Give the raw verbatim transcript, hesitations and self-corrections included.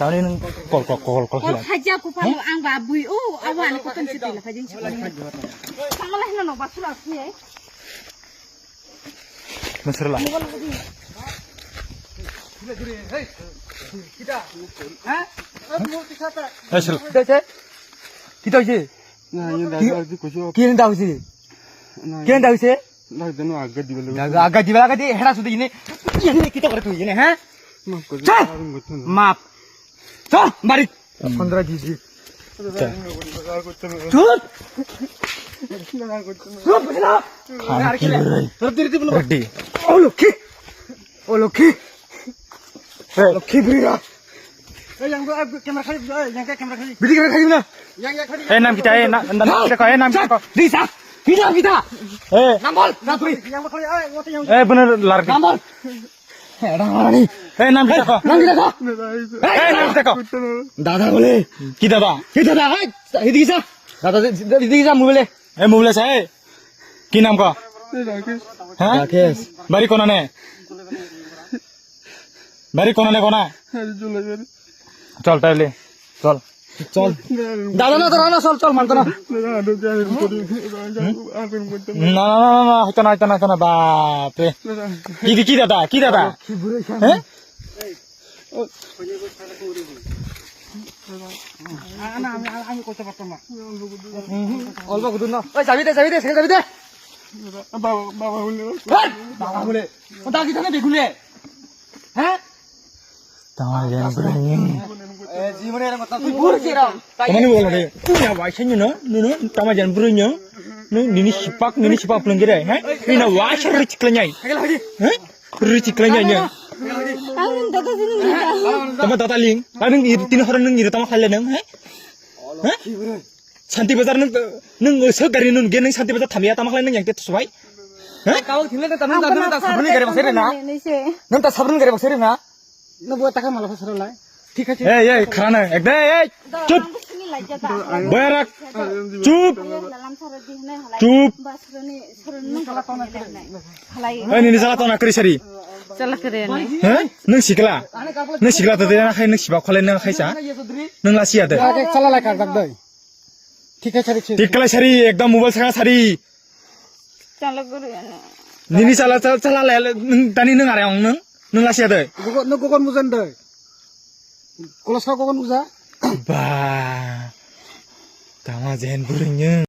Ani nang kol, kol, kol, kol, kol. Kol khaja ku palo ang ba bui o, awa ani koton si tila phajin si. Tangala hino no ba sula si. Masrala. Hey, kita. Ha? Eh, sir. Kita, sir. Kita, sir. Nah, ini dah, dah, dah, kusyo. Kini dah, sir. Nah, kini dah, sir. Dah, dah, no, agak di balik. Dah, agak di balik, agak di, hera sudah ini. Ini kita kerja ini, ha? Maaf, kusyo. Sir. Maaf. Sir, balik. Pondro G G. Chut! Chut, bwsano! Ready. O Lokhi! O Lokhi! Hey. Lokhi bwrwi rok! Hey, yang tu, eh, camera khali, eh, yang ke camera khali. Bidi camera khali na? Yang, yang khali. Eh, nam kita, eh, na, na, na, kita, eh, nam kita. Disa! Kita, kita! Eh. Nambol! Nambol! Yang khali, eh, yang tu, yang. Eh, bener, lar. Nambol! Rangmani. Eh, nam kita ko. Nam kita ko. Eh, nam kita ko. Dada bole. Ki dada? Ki dada? Hai, hidi sa. Dada, hidi sa mobile. Eh, mobile sa, eh. Ki nam ko? Rakesh. Ha? Rakesh. Bari kona ne? Bari kona ne kona? Chol, taile. Chol. Chol. Dada na, dada na, chol, chol, manto na. Na, na, na, na, na, hoito na, hoito na, hoito na, bap re. Ki di, ki dada, ki dada? He? Olbo gudu no. Oi, chabi de, chabi de, chabi de. Baba, baba bole. Hey, baba bole. O dagi thane begule. He? Tama jan bro. Eh, jibone era mata. Tui bur kira. Kamani bol re? Ina wai sen no, no, no, tama jan bro no. No, nini sipak, nini sipak pulang kira, he? Ina wai sen rich klanyai. He? Rich klanyai no. Ang dada sini dada. Tama dada ling. Ang ir tin horan nang ir tama khalle nang, he? He? Santi Bazar nang, nang so gari nang gen nang Santi Bazar thamya tama khalle nang yang te subai. He? Kau thile ta nang ta nang ta sabun gari basere na. Nang ta sabun gari basere na. No bo taka mala phasara lai. Thik ache. Ei, ei, khana, ekdam, ei, chup. Boyarak, chup. Chup. Ei, nini sala tona kri sari. Sala kri ani. He? Nung sikla. Nung sikla to dena khai nung siba khole nung khaisa. Nung lasiya de. Ek sala lai kar dak doi. Thik ache, thik ache. Thik kala sari, ekdam mobile saka sari. Chala guru ano. Nini chala, chala, chala le, nung, tani nung are ong nung, nung lasiya de. Gogo, nung gogon mujan de. Kolos ka gogon muja. Ba. Tama jen burung nung.